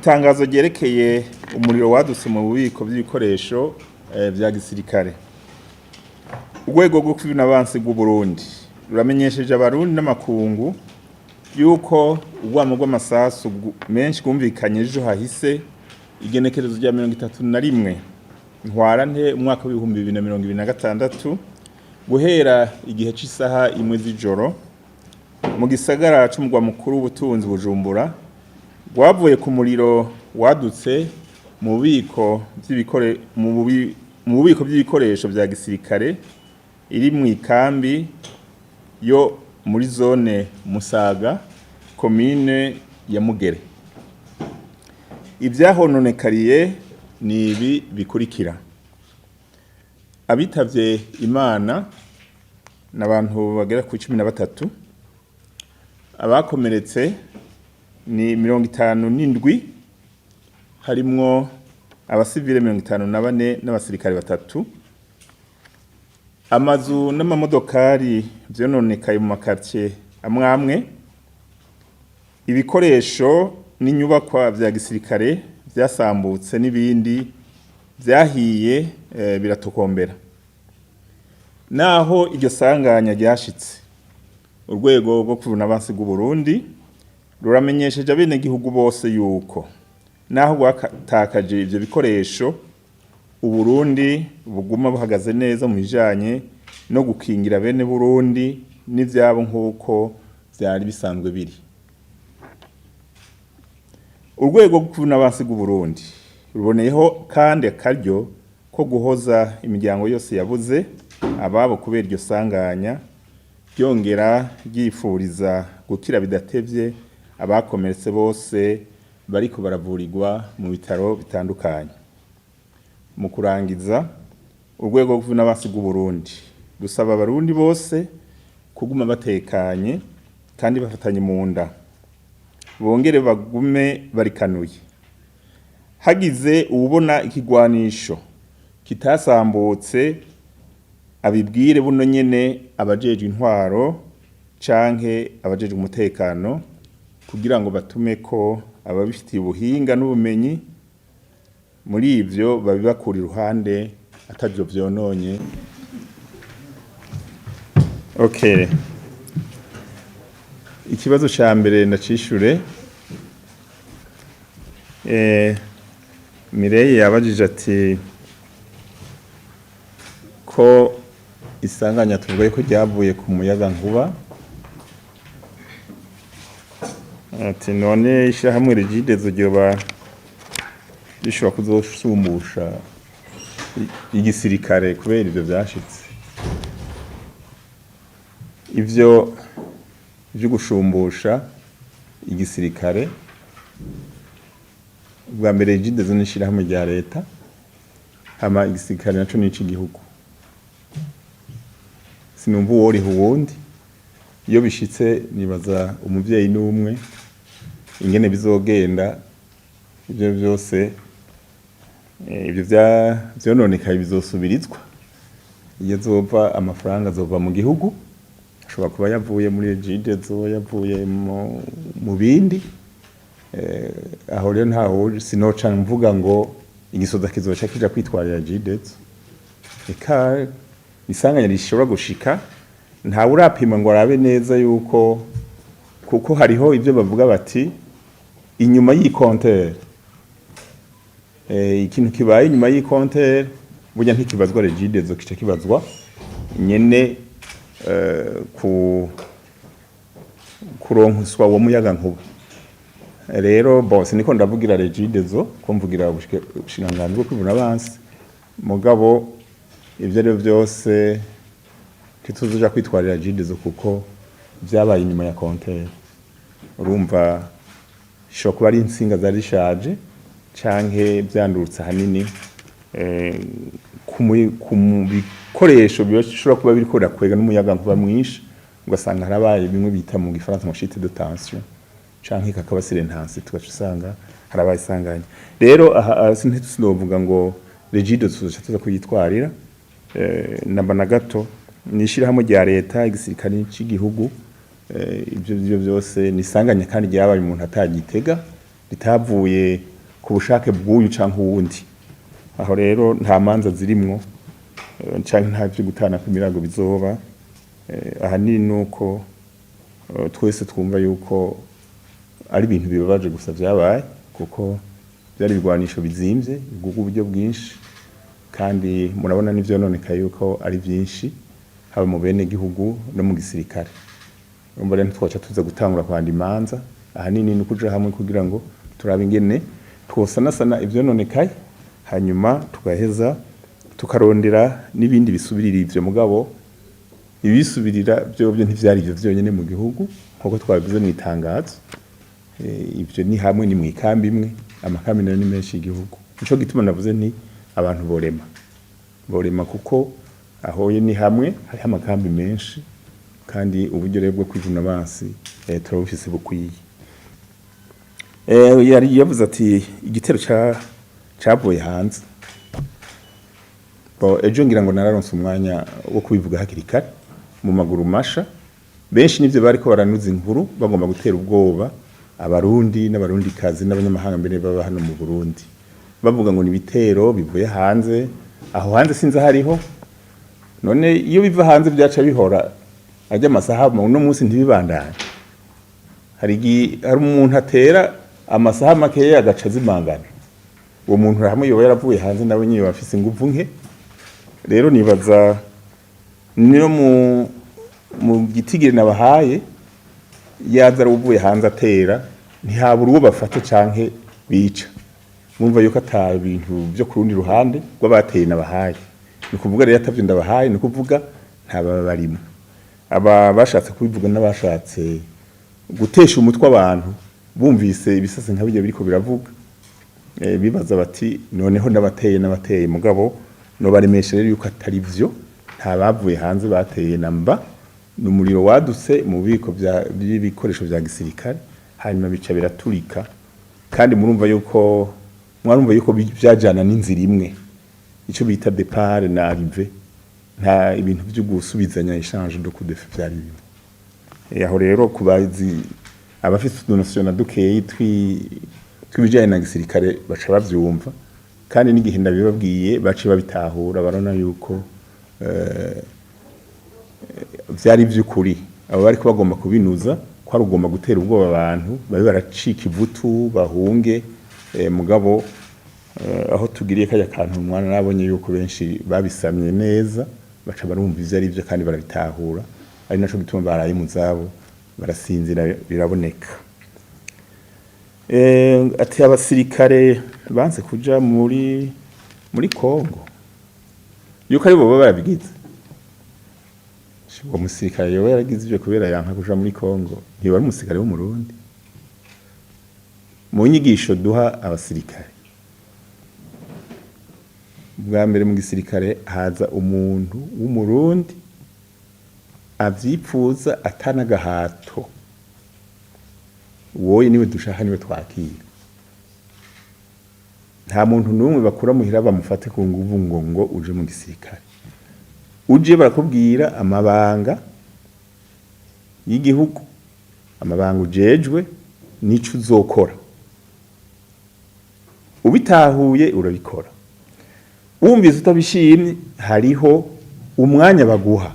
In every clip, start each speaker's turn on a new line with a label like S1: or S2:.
S1: Itangazo ryerekeye umuriro wadutse mu bubiko by'ibikoresho vya gisirikare. Urwego rwo kwivuna abansi bw'u Burundi ruramenyesheje Abarundi n'amakungu yuko urwamo rw'amasasu menshi rwumvikanye ejo hahise, igenekerezo rya 31 Ntwarante umwaka w'2026, guhera igihe c'isaha 1 z'ijoro mu gisagara c'umugwa mukuru w'ubutunzi Bujumbura, rwavuye ku muriro wadutse mu bubiko by'ibikoresho vya gisirikare iri mu ikambi yo muri zone Musaga, komine ya Mugere. Ivyahononekariye ni ibi bikurikira: abitavye Imana n'abantu bagera ku 13, abakomeretse ni 57, harimwo abasivile 54 n'abasirikare 3. Amazu n'amamodokari vyononekaye mu makartie amwe amwe. Ibikoresho n'inyubakwa vya gisirikare vyasambutse n'ibindi vyahiye biratokombera. Naho iryo sanganya ryashitse, urwego rwo kwivuna abansi bw'u Burundi ruramenyesheje abenegihugu bose yuko naho rwatakaje ivyo bikoresho, Uburundi buguma buhagaze neza mu bijanye no gukingira bene Burundi n'ivyabo nk'uko vyari bisanzwe biri. Urwego rwo kwivuna abansi bw'u Burundi ruboneyeho kandi akaryo ko guhoza imiryango yose yabuze ababo kubera iryo sanganya, ryongera ryifuriza gukira bidatevye abakomeretse bose bariko baravurirwa mu bitaro bitandukanye. Mu kurangiza, urwego rwo kwivuna abansi bw'u Burundi rusaba Abarundi bose kuguma batekanye kandi bafatanye mu nda, bongere bagume barikanuye. Hagize uwubona ikigwanisho kitasambutse, abibwire buno nyene abajejwe intwaro canke abajejwe umutekano, kugira ngo batume ko ababifitiye ubuhinga n'ubumenyi muri ivyo babibakura iruhande atavyo vyononye. Okay. Ikibazo ca mbere ndacishure. Mireye yabajije ati ko isanganya tuvuga ko ryavuye ku muyaga nkuba, ati none ishyirahamwe Regideso ryoba rishobora kuzosumbusha igisirikare kubera ivyo vyashitse? Ivyo vyo gushumbusha igisirikare, bwa mbere Regideso ni ishirahamwe rya leta, hama igisirikare naco ni ic'igihugu. Sinumva uworiha uwundi. Iyo bishitse, nibaza umuvyeyi n'umwe. Ingene bizogenda, ivyo vyose ivyo vyononekaye bizosubirizwa. Iyo azova amafaranga azova mu gihugu, ashobora kuba yavuye muri Regideso, yavuye mu bindi. Aho rero ntaho sinoca mvuga ngo igisoda kizoca kija kwitwarira Regideso. Eka isanganya rishobora gushika, ntawe urapima ngo arabe neza yuko, kuko hariho ibyo bavuga bati inyuma y'i compteur, ikintu kibaye inyuma y'i compteur burya ntikibazwa Regideso, kica kibazwa nyene ku kuronkoswa uwo muyaga nkuba. Rero bose niko ndavugira Regideso ko mvugira ubushikiranganji bwo kwivuna abansi, mugabo ivyo ari byose ntituzoja kwitwarira Regideso kuko vyabaye inyuma ya compteur. Urumva ishobora kuba ari intsinga zari zishaje canke vyandurutse ahanini ku bikoresho bishobora kuba biriko birakwega n'umuyaga nkuba mwinshi, ugasanga harabaye bimwe bita mu gifaransa ngo chute de tension canke kakaba surintensité, tugaca usanga harabaye isanganya. Rero aha sinovuga ngo Regideso tuzoca tuza kuyitwarira namba na gato. Ni ishirahamwe rya leta, igisirikare c'igihugu. Ivyo byose ni isanganya kandi ryabaye umuntu atagitega, ritavuye. ku bushake bw'uyu canke uwundi. Aho rero nta manza zirimwo, canke nta vyo gutana kw'imirago bizoba. Ahanini nuko twese twumva yuko ari ibintu bibabaje gusa vyabaye, kuko byari ibigwanisho bizimvye, biguga uburyo bwinshi, kandi murabona n'ivyononekaye yuko ari vyinshi, haba mu bene gihugu no mu gisirikare. Urumva rero ntitwoca tuza gutangura kwanda imanza. Ahanini ni ukuja hamwe kugira ngo turabe ingene twosanasana ivyononekaye, hanyuma tugaheza tukarondera n'ibindi bisubirira ivyo. Mugabo ibisubirira vyovyo ntivyari ivyo vyonyene mu gihugu, nkuko twabivuze mu itangazo. Ivyo ni hamwe ni mw'ikambi imwe, amakambi nayo ni menshi y'igihugu. Nico gituma navuze nti abantu borema borema, kuko aho ni hamwe hariho amakambi menshi, kandi uburyo rero bwo kwivuna abansi turabufise bukwiye. Yari yavuze ati igitero cavuye hanze. Bo ejo ngira ngo nararonse umwanya wo kubivuga hakiri kare mu maguru masha. Benshi nivyo bariko baranuza inkuru, bagomba gutera ubwoba Abarundi n'Abarundikazi n'abanyamahanga mbere baba hano mu Burundi, bavuga ngo ni ibitero bivuye hanze. Aho hanze sinzi hariho. None iyo biva hanze byaca bihora ajya amasaha uno munsi ntibibandanye? Hari hari umuntu atera amasaha makeya agaca azimangana. Uwo muntu hamwe yoba yaravuye hanze, nawe nyine afise inguvu nke. Rero nibaza niyo mu gitigiri nabahaye, yaza ari uvuye hanze atera, ntihabura uwo bafata canke bica. Mwumva yuko ata bintu byo ku rundi ruhande rw'abateye nabahaye. Ni ukuvuga rero atavyo ndabahaye, ni ukuvuga nta baba barimo. Aba bashatse kubivuga n'abashatse gutesha umutwe abantu, bumvise ibisase nka bijya biriko biravuga, bibaza bati noneho n'abateye n'abateye. Mugabo no baremesha rero yuko atari vyo, nta bavuye hanze bateye namba. Ni umuriro wadutse mu bubiko by'ibikoresho vya gisirikare, hanyuma bica biraturika. Kandi murumva yuko mwarumva yuko vyajana n'inzira imwe, ico bita départ na arrivée, nta ibintu vyo gusubizanya, échange de coup de feu vyari bimwe. Aho rero kubazi abafite utunotion na dukeyi tw'ibijanye na gisirikare baca bavyumva, kandi n'igihe ndabibabwiye bace babitahura, barona yuko vyari vy'ukuri. Abo bariko bagomba kubinuza ko ari ugomba gutera ubwoba abantu babe baracika ivutu bahunge. Mugabo aho tugiriye kajya kantu, umwana nabonye yuko benshi babisamye neza, baca barumva ivyo ari byo kandi barabitahura, ari naco gituma baraye mu zabo barasinzira biraboneka. Ati abasirikare banse kuja muri Kongo yuko ari bo baba barabigize. Uwo musirikare yoba yaragize ivyo kubera yanka kuja muri Kongo, ntiba ari umusirikare w'Umurundi. Mu nyigisho duha abasirikare, bwa mbere mu gisirikare haza umuntu w'Umurundi avyipfuza atanagahato. Wowe niwe dushaka, niwe twakira. Nta muntu n'umwe bakura muhira bamufate ku nguvu ngo uje mu gisirikare. Uje barakubwira amabanga y'igihugu, amabanga ujejwe n'ico uzokora. Ubitahuye urabikora, wumvise utabishimye hariho umwanya baguha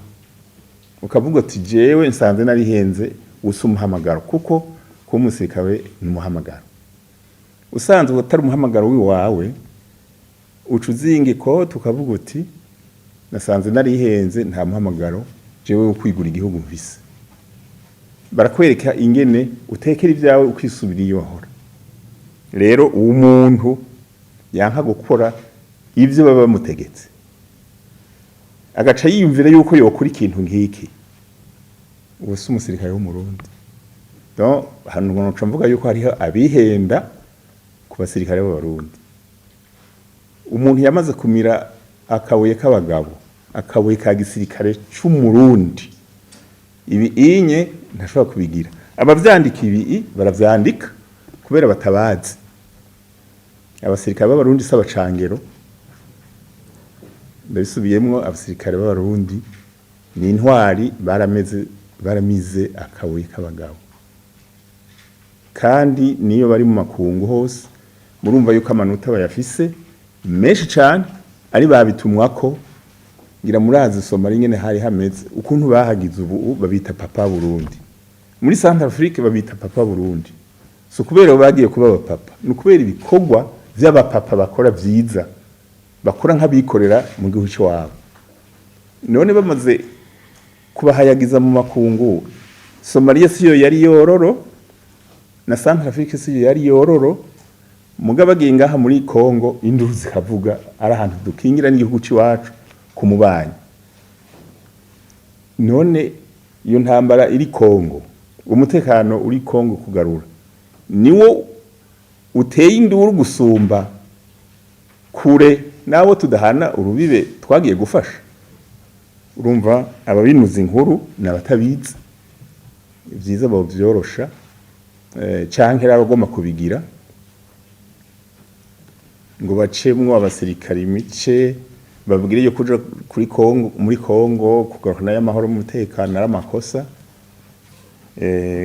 S1: ukavuga ati jewe nsanze narihenze, usa umuhamagaro, kuko kuba umusirikare ni umuhamagaro. Usanzwe utari umuhamagaro w'iwawe, uca uzinga ikoti ukavuga uti nasanze narihenze, nta muhamagaro jewe wo kwigura igihugu mfise. Barakwereka ingene utekera ibyawe ukisubira iyo wahora. Rero uwo muntu yanka gukora ivyo baba bamutegetse, agaca yiyumvira yuko yokora ikintu nk'iki, uwo si umusirikare w'Umurundi. Donc hano nca mvuga yuko hariho abihenda ku basirikare b'Abarundi. Umuntu yamaze kumira akabuye k'abagabo, akabuye ka gisirikare c'Umurundi, ibi inye ntashobora kubigira. Abavyandika ibi baravyandika kubera batabazi. Abasirikare b'Abarundi si abacangero, ndabisubiyemwo, abasirikare b'Abarundi ni intwari, barameze baramize akabuye k'abagabo, kandi niyo bari mu makungu hose. Murumva yuko amanota bayafise menshi cane, ari babitumwako. Ngira murazi Somalia ingene hari hameze, ukuntu bahagize. Ubu babita Papa Burundi, muri Centrafrique babita Papa Burundi. So kubera bagiye kuba abapapa, ni ukubera ibikorwa vy'abapapa bakora vyiza, bakora nk'abikorera mu gihugu cy'iwabo. None bamaze kubahayagiza mu makungu, Somalia siyo yari yororo, na Centrafrique siyo yari yororo. Mugabo bagiye ngaha muri Congo, induru zikavuga, ari ahantu dukingira n'igihugu c'iwacu ku mubanyi. None iyo ntambara iri Congo, umutekano uri Congo kugarura, niwo uteye induru gusumba kure nabo tudahana urubibe twagiye gufasha. Urumva ababinuza inkuru n'abatabizi vyiza bovyorosha, canke abagomba kubigira ngo bacemwo abasirikare imice, babwire yo kuja kuri Kongo, muri Kongo kugarukana y'amahoro n'umutekano ari amakosa.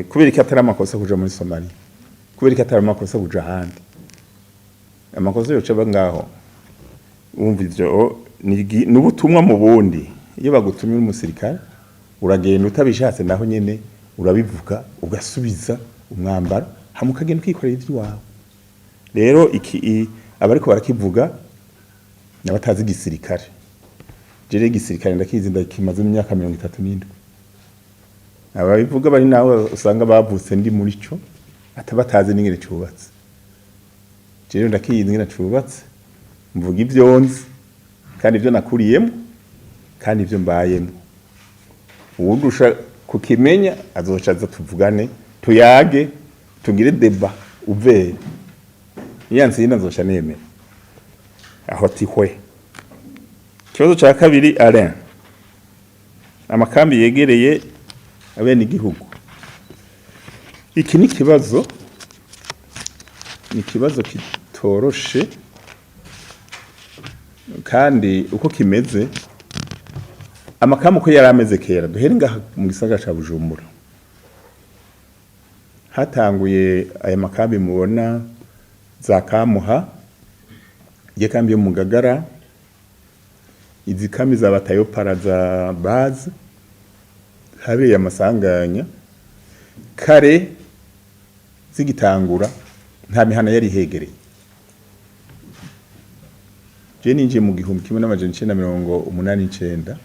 S1: Kubera ko atari amakosa kuja muri Somalia, kubera ko atari amakosa kuja ahandi, amakosa yoca aba ngaho. Wumva ivyo ni ubutumwa mu bundi. Iyo bagutumye umusirikare uragenda utabishatse, naho nyene urabivuga, ugasubiza umwambaro, hama ukagenda ukikorera ivy'iwawe. Rero iki abariko barakivuga n'abatazi igisirikare. Jere igisirikare ndakizi, ndakimaze imyaka 37. Ababivuga bari nawe usanga bavutse ndi muri co, atabatazi n'ingene cubatse. Jere ndakizi ingene cubatse, mvuga ivyo nzi kandi ivyo nakuriyemo kandi ivyo mbayemo. Uwundusha kukimenya azoca aza tuvugane, tuyage, tugire débat ouvert. Niyansinda nzoca nemera aho ati hwe. Ikibazo ca kabiri, Alain, amakambi yegereye abene igihugu. Iki ni ikibazo kitoroshe, kandi uko kimeze, amakambi uko yari ameze kera, duhere ngaha mu gisagara ca Bujumbura, hatanguye aya makambi mubona za Kamuha, iyo kambi yo mu Ngagara, izi kambi za batayopara za base, habereye amasanganya. Kare zigitangura nta mihana yari ihegereye. Je ninjiye mu 1989,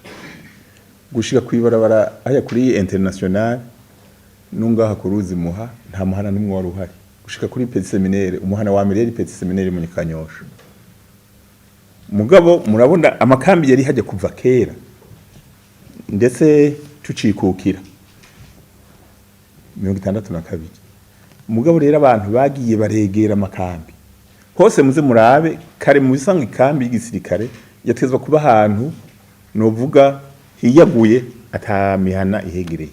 S1: gushika kwibarabara haya kuri International nungaha ku ruzi Muha, nta muhana n'umwe wari uhari. Gushika kuri Petit Séminaire, umuhana wa mbere yari Petit Séminaire mu Kanyosha. Mugabo murabona amakambi yari hajya kuva kera, ndetse tucikukira 62. Mugabo rero abantu bagiye baregera amakambi hose. Muze murabe kare, mu bisanga ikambi y'igisirikare yatezwa kuba ahantu novuga hiyaguye, atamihana ihegereye.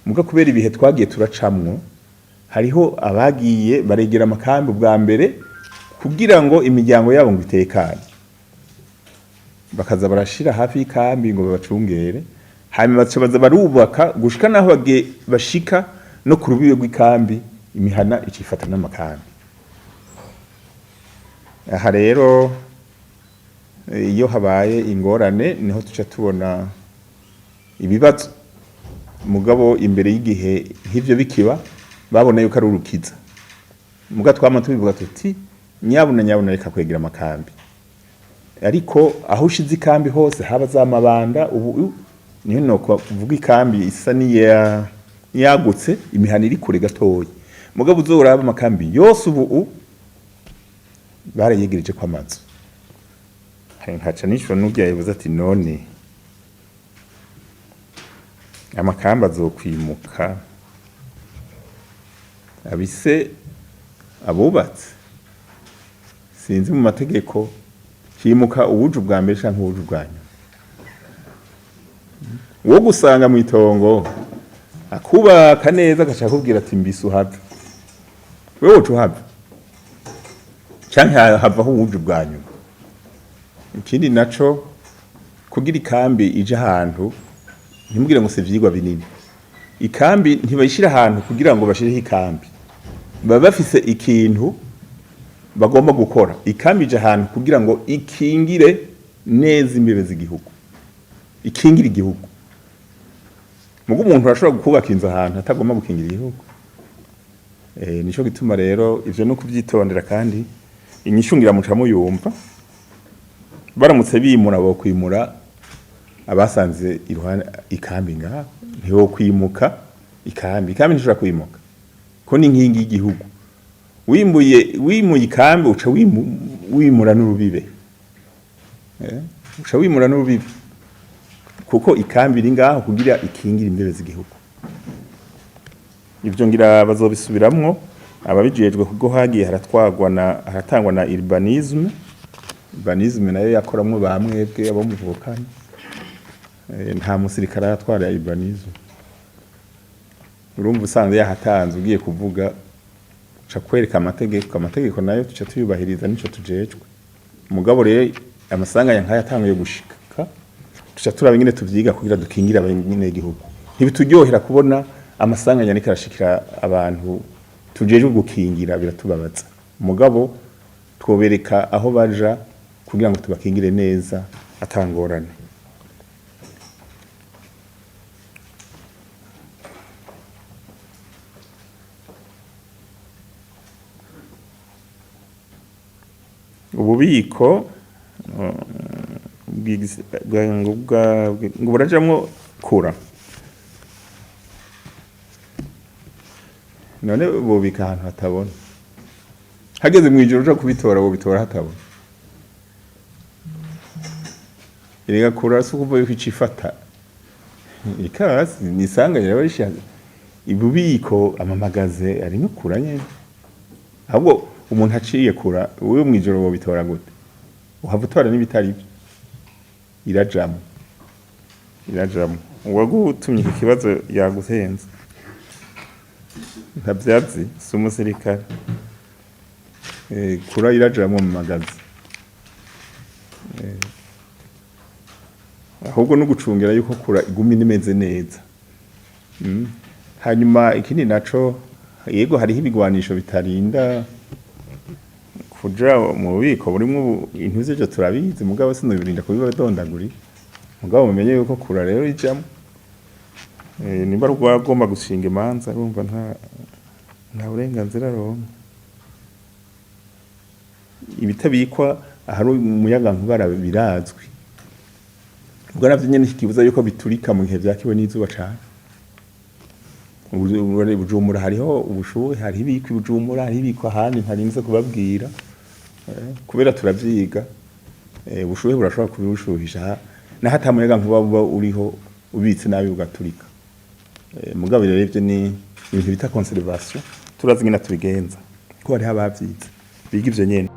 S1: Muga kubera ibihe twagiye turacamwo, hariho abagiye baregera amakambi ubwa mbere kugira ngo imiryango yabo ngo itekane, bakaza barashira hafi y'ikambi ngo babacungere. Hanyuma baca baza barubaka gushika naho bagiye bashika no ku rubibe rw'ikambi, imihana icifata n'amakambi. Aha rero iyo habaye ingorane niho tuca tubona ibibazo. Mugabo imbere y'igihe nk'ivyo bikiba, babona yuko ari urukiza. Muga twama tubivuga tuti nyabuna nyabuna reka kwegera amakambi. Ariko aho ushize ikambi hose haba za mabanda. Ubu niho no kuvuga ikambi isa niya yagutse, imihana iri kure gatoyi. Mugabo uzoraba amakambi yose ubu barayegereje ko amazu. Nkaca nishura n'urya yavuze ati none amakambi azokwimuka abise abubatse. Sinzi mu mategeko himuka uwuje ubwa mbere canke uwuje ubwa nyuma. Wo gusanga mu itongo akubaka neza, agaca akubwira ati mbise uhave, wewe woca uhava canke havaho uwuje ubwa nyuma. Ikindi naco, kugira ikambi ije ahantu, ntimugire ngo si ivyigwa binini. Ikambi ntibayishira ahantu kugira ngo bashireho ikambi, baba bafise ikintu. bagomba gukora. Ikambi ije ahantu kugira ngo ikingire neza imbibe z'igihugu, ikingire igihugu. Mugo umuntu arashobora kubaka inzu ahantu atagomba gukingira igihugu. Nico gituma rero ivyo no kuvyitondera, kandi inyishu ngira muca muyumva. Baramutse bimura, bo kwimura abasanze iruhande ikambi ngaho, ntiwo kwimuka ikambi. Ikambi ntishobora kwimuka ko ni inkingi y'igihugu. Wimbuye, wimuye ikambi, uca wimura n'urubibe, uca wimura n'urubibe, kuko ikambi iri ngaho kugira ikingire imbibe z'igihugu. Ivyo ngira bazobisubiramwo ababijejwe, kuko hagiye haratwagwa na haratangwa na urbanisme. Urbanisme nayo yakoramwo bamwebwe abo muvukana. Nta musirikare aratwara urbanisme. Urumva usanze yahatanze, ugiye kuvuga uca kwereka amategeko. Amategeko nayo tuca tuyubahiriza, nico tujejwe. Mugabo rero amasanganya nkaya atanguye gushika, tuca turaba ingene tuvyiga kugira dukingire abanyagihugu. Ntibituryohera kubona amasanganya ariko arashikira abantu tujejwe gukingira, biratubabaza. Mugabo twobereka aho baja kugira ngo tubakingire neza atangorane. Ububiko ngo burajamwo kura, none bubika ahantu hatabona? Hageze mw'ijoro uja kubitora, bobitora hatabona? Erega kura si ukuvuga yuko icifata ikasi nisanganyira barisha ibubiko amamagaze arimwo kura nyene. Ahubwo umuntu aciye kura, wewe mw'ijoro wobitora gute? Uhava utora n'ibitari byo. Irajamwo, irajamwo. Uwagutumye iki kibazo yaguhenze, ntabyazi, si umusirikare. Kura irajamwo mu magazi. Ahubwo no gucungira yuko kura iguma imeze neza. Hanyuma ikindi naco, yego, hariho ibigwanisho bitarinda kuja mu bubiko burimwo ibintu vy'ivyo turabizi, mugabo sinobirinda kubibadondagurira. Mugabo mumenye yuko kura rero ijamwo. Nimba ari agomba gushinga imanza, urumva nta burenganzira aronka. Ibitabikwa ahari umuyagankuba birazwi, ubwo navyo nyene ntikibuza yuko biturika mu gihe vyakiwe n'izuba cane. Bujumbura hariho ubushuhe, hariho ibikwa i Bujumbura, hariho ibikwa ahandi ntarinze kubabwira, kubera turavyiga. Ubushuhe burashobora kubishuhisha, naho ata muyagankuba uba uriho, ubitse nabi ugaturika. Mugabo rero ivyo ni ibintu bita conservation, turazi ingene tubigenza kuko hariho abavyize biga ivyo nyene.